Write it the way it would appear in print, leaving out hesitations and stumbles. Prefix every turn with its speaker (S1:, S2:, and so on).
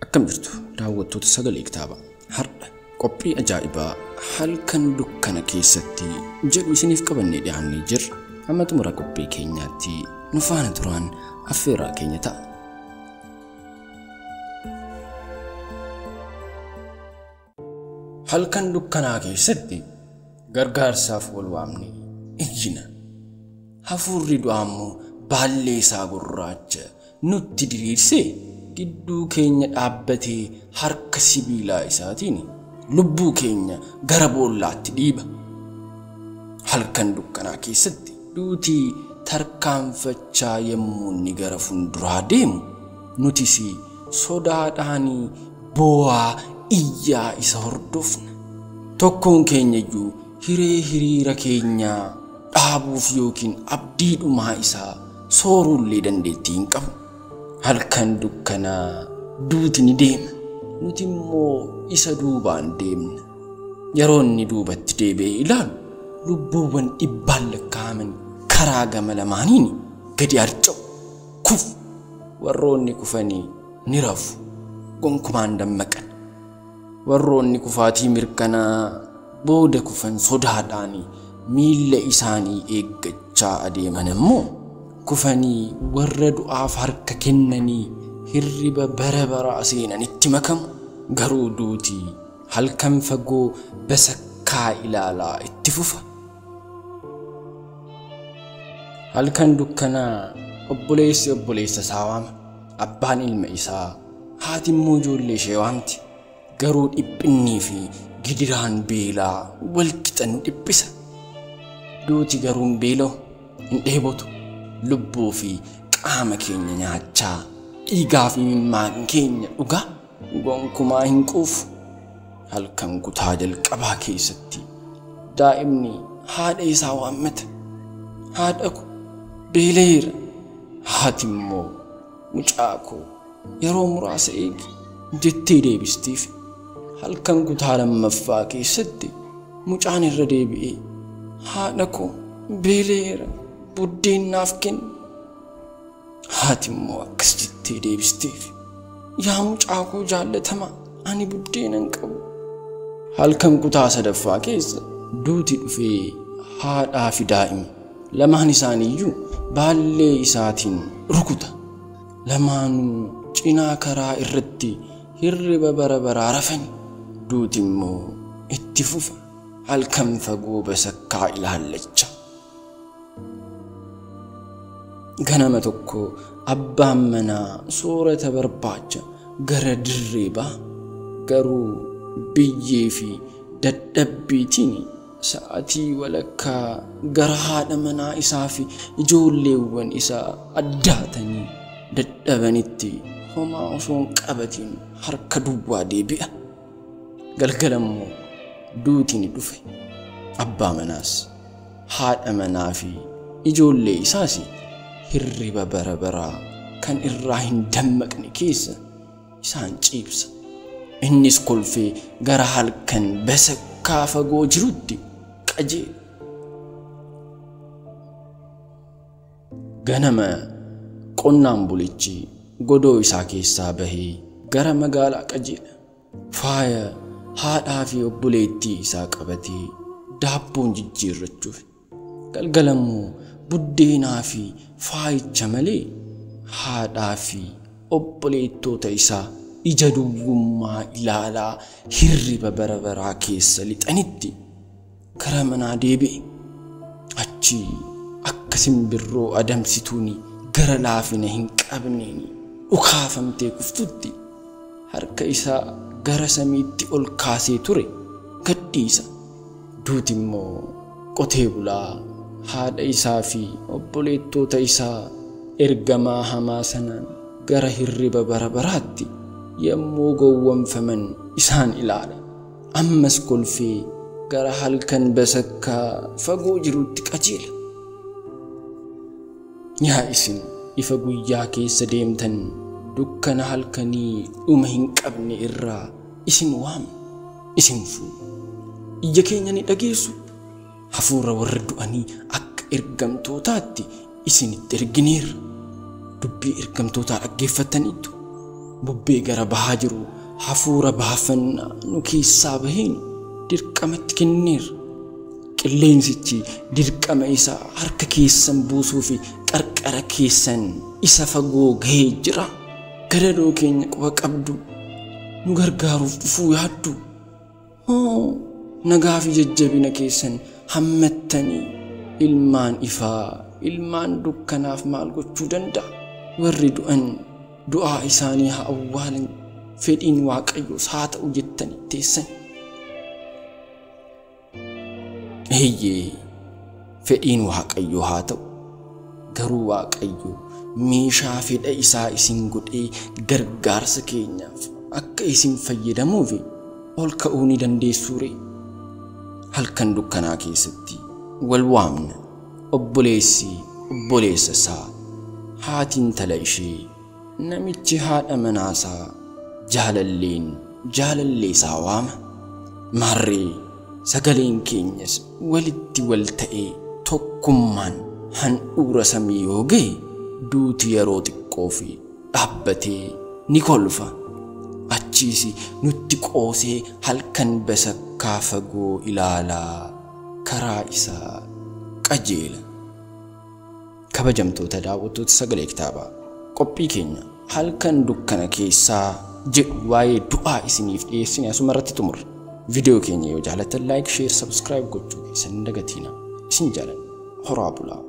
S1: Akkam jirtu daawwattoota sagalee kitaabaa har'a qophii ajaa'ibaa halkan dukkana keessatti jedhu isiniif qabannee dhiyaannee jirra. Amma xumura qophii keenyaatti nu faana turaan affeerraa keenya ta'a. Halkan dukkanaa keessatti gargaarsaaf wal waamne iyyina. Hafuurri du'aa immoo baallee isaa gurraacha nutti diriirsee gidduu keenya dhaabbatee harka sibiilaa isaatiin lubbuu keenya gara boollaatti dhiiba. Halkan dukkanaa keessatti duutii tarkaanfachaa yommuu inni gara fuulduraa deemu nutis sodaadhaan boo'aa iyyaa isa hordofna. Tokkoon keenya iyyuu hiree hiriira keenyaa dhaabuuf yookiin abdii dhumaa isaa sooruullee dandeettii hin qabu. Halkan dukkanaa duuti ni deema. Nuti immoo isa duubaan deemna. Yeroo inni duubatti deebi'ee ilaalu lubbuuwwan dhibbaan lakkaa'aman karaa gama lamaaniin gadi harca'u. Kufu. Warroonni kufanii ni rafu. Gonkumaan dammaqan. Warroonni kufaatii mirkanaa booda kufan sodaadhaan miilla isaanii eeggachaa adeeman immoo kufanii warra du'aaf harka kennanii hirriba bara baraa seenanitti makamu. Garuu duutii halkan fagoo basakkaa ilaalaa itti fufa. Halkan dukkanaa obboleessi obboleessa isaa waama. Abbaan ilma isaa, haati immoo ijoollee ishee waamti. Garuu dhiphinnii fi gidiraan beelaa wal qixa nu dhiphisa. Duuti garuu hin beela'u, hin dheebotu. Lubbuu fi qaama keenya nyaachaa, dhiigaa fi imimmaan keenya dhugaa gonkumaa hin quufu. Halkan kutaa jalqabaa keessatti daa'imni haadha isaa waammata. Haadha ko beela'eera. Haati immoo mucaa koo yeroo muraasa eegi jettee deebistiif. Halkan kutaa lammaffaa keessatti mucaan irra deebi'ee haadha koo beela'eera buddeen naaf kenni. Haati immoo akkas jettee deebisteef. Yaa mucaa koo jaallatamaa, ani buddeena hin qabu. Halkan kutaa sadaffaa keessa duuti dhufee haadhaa fi daa'ima lamaan isaaniiyyuu baallee isaatiin rukuta. Lamaanuu cinaa karaa irratti hirriba bara baraa rafani. Duuti immoo itti fufa. Halkan fagoo basakkaa ilaallacha. Ganama tokko abbaan manaa soorata barbaacha gara dirree ba'a. Garuu biyyee fi dadhabbiitiin sa'atii walakkaa gara haadha manaa isaa fi ijoolleewwan isaa addaatanii dadhabanitti homaa osoo hin qabatiin harka duwwaa deebi'a. Galgala immoo duuti ni dhufe. Abbaa manaas haadha manaa fi ijoollee isaas hirriba bara baraa kan irraa hin dammaqne keessa isaan ciibsa. Innis kolfee gara halkan basakkaa fagoo jirutti qajeela. Ganama qonnaan bulichi godoo isaa keessaa bahee gara magaalaa qajeela. Faaya haadhaa fi obboleettii isaa qabatee daabboon jijjiirrachuuf. Galgala immoo buddeenaa fi faayicha malee haadhaa fi obboleettoota isaa ija duwwummaa ilaalaa hirriba bara baraa keessa lixanitti gara manaa deebi'e. Achi akka simbirroo adamsituun gara laafina hin qabneen dhukaafamtee kuftutti harka isaa gara samiitti ol kaasee ture gadhiisa. Duuti immoo qotee bulaa haadha isaa fi obboleettoota isaa ergamaa hamaa sanaan gara hirriba bara baraatti yommuu gowwoomfaman isaan ilaala. Ammas kolfee gara halkan basakkaa fagoo jirutti qajeela. Yaa isin ifa guyyaa keessa deemtan dukkana halkanii dhuma hin qabne irraa isin waamna, isin fuuna. Ija keenya ni dhageessu. Hafuura warra du'anii akka ergamtootaatti isinitti ergineerra. Dubbii ergamtootaa dhaggeeffataniitu. Bubbee gara bahaa jiru hafuura baafannaa nu keessaa baheen dirqamatti kenneerra. Qilleensichi dirqama isaa harka keessan buusuu fi qarqara keessan isa fagoo gahee jira. Gadadoo keenya quba qabdu, nu gargaaruuf dhufuu yaaddu. Hoo, nagaa fi jajjabina keessan hammattanii ilmaan ifaa ilmaan dukkanaaf maal gochuu danda'a? Warri du'an du'aa isaanii haa awwaalan, fedhiin Waaqayyoos haa ta'u jettanii teessan. Eeyyee, fedhiin Waaqayyoo haa ta'u. Garuu Waaqayyo meeshaa fedha isaa isin godhee gargaarsa keenyaaf akka isin fayyadamuuf ol ka'uu ni dandeessuu ree? Halkan dukkanaa keessatti wal waamna. Obboleessi obboleessa isaa, haati intala ishee, namichi haadha manaasaa, jaalalleen jaalallee isaa waama. Maarree sagaleen keenyas walitti wal ta'ee tokkummaan handhuura samii yoo ga'e, duuti yeroo xiqqoo fi dhaabbatee ni kolfa. Achiis nutti qoosee halkan basakkaa fagoo ilaalaa karaa isaa qajeela. Kabajamtoota daawwattoota Sagalee Kitaabaa, qophii keenya halkan dukkana keessaa jedhu waa'ee du'aa isiniif dhiyeessine asuma irratti xumurra. Viidiyoo keenya yoo jaallattan like, share, subscribe gochuu keessan hin dagatinaa. Isin jaalanna. Horaa bulaa.